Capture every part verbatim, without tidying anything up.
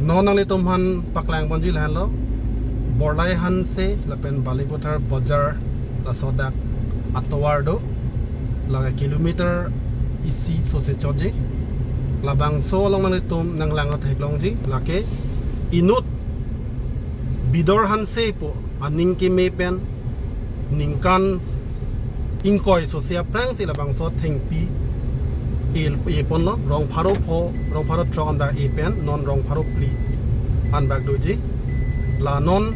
Non nanglitum aphan paklang ponji lahenlo, Borlai Hanse lapen Balipathar Bajar laso adak atovar do, lake kilometer isi sose chotji. Labangso along nanglitum nanglang theklongji, lake inut Bidor Hanse pu aning keme pen ningkan ingkoi sose aphrangsi labangso thengpi e, e ponlo, rong pharo pho, rong pharo throk anta e pen non rong pharo phli anbak doji. La non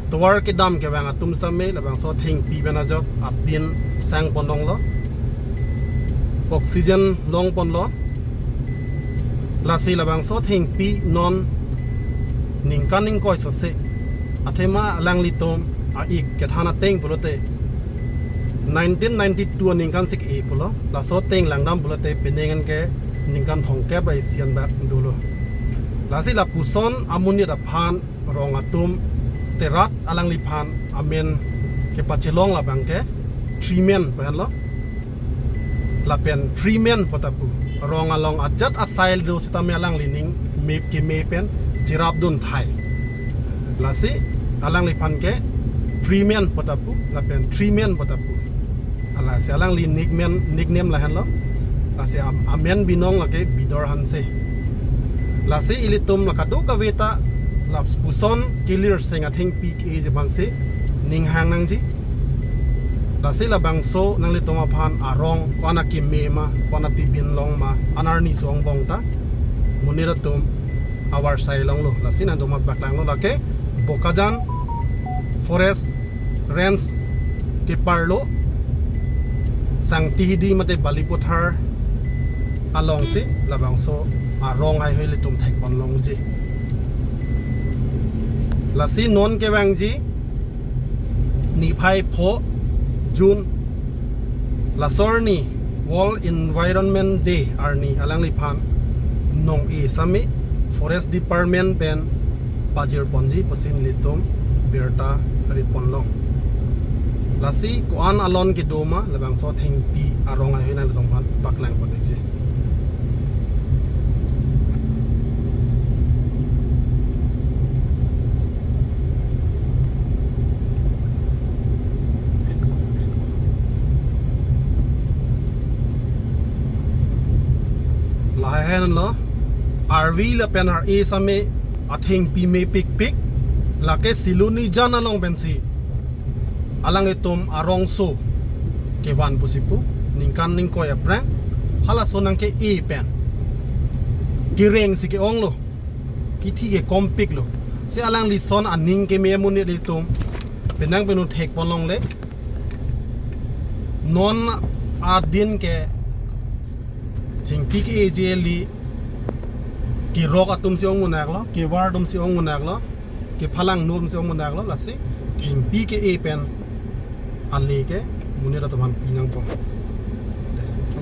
tovar kedam kevang atum same labangso thengpi pen ajok apin sang ponlonglo, oxygen long ponlo. Lasi labangso thengpi non ningkan ingkoi sose, athema alanglitum a-ik kethan ateng pulote nineteen ninety-two aningkan si ke-e pulo, laso ateng langdam pulote penang an ke ningkan thomkep ra isi anbak dolo. Lasi lapuson amonit aphan rong atum te rat alangliphan amen kepachelong labang ke Three Men pu henlo. Lapen Three Men pu ta pu, rong along ajat asai do sitame alangli ning mep keme pen cherapdun thai. Lasi alangliphan ke Three Men pu ta pu, lapen Three Men pu ta pu. Lasi alangli nickname, nickname lahenlo. Lasi am-, amen binong lake Bidor Hanse. Lasi ilitum la kadokave ta lapuson kelir seng athengpi ke-eji aphansi ning hang nangji. Lasi labangso nanglitum aphan arong ko-an akeme ma, ko-an atibin long ma, anarni so angbong ta monit atum avarsai longlo. Lasi nangtum aphan paklanglo, lake Bokajan Forest Range keparlo Sangtihidi mate Balipathar alongsi labangso arong haihui ilitum thek ponlongji. Lasi non kevangji niphai pho June, laso arni World Environment Day arni alangliphan nong-e same Forest Department pen pajir ponji pusi nelitum birta ri ponlong. Lasi ko-an alon kedo ma labangso thengpi arong haihui nangtum aphan paklang pon-ikji. Lahai henlo, arvi lapen ar-e same athengpi mepikpik, lake Silonijan along pensi alanglitum arongso kevan pusi pu, ningkan ingkoi aphrang, halaso nangke-e pen kereng si ke-onglo, kithi kekompiklo. Si alangli ason aning keme amonit ilitum penang penu thek ponlongle. Non adin ke thengpi ke-eji eli, kerok atum si ong munak lo, kevar atum si ong munak lo, kephalang atum si ong munak lo, lasi thengpi ke-e pen ale ke monit atum aphan pinang pon.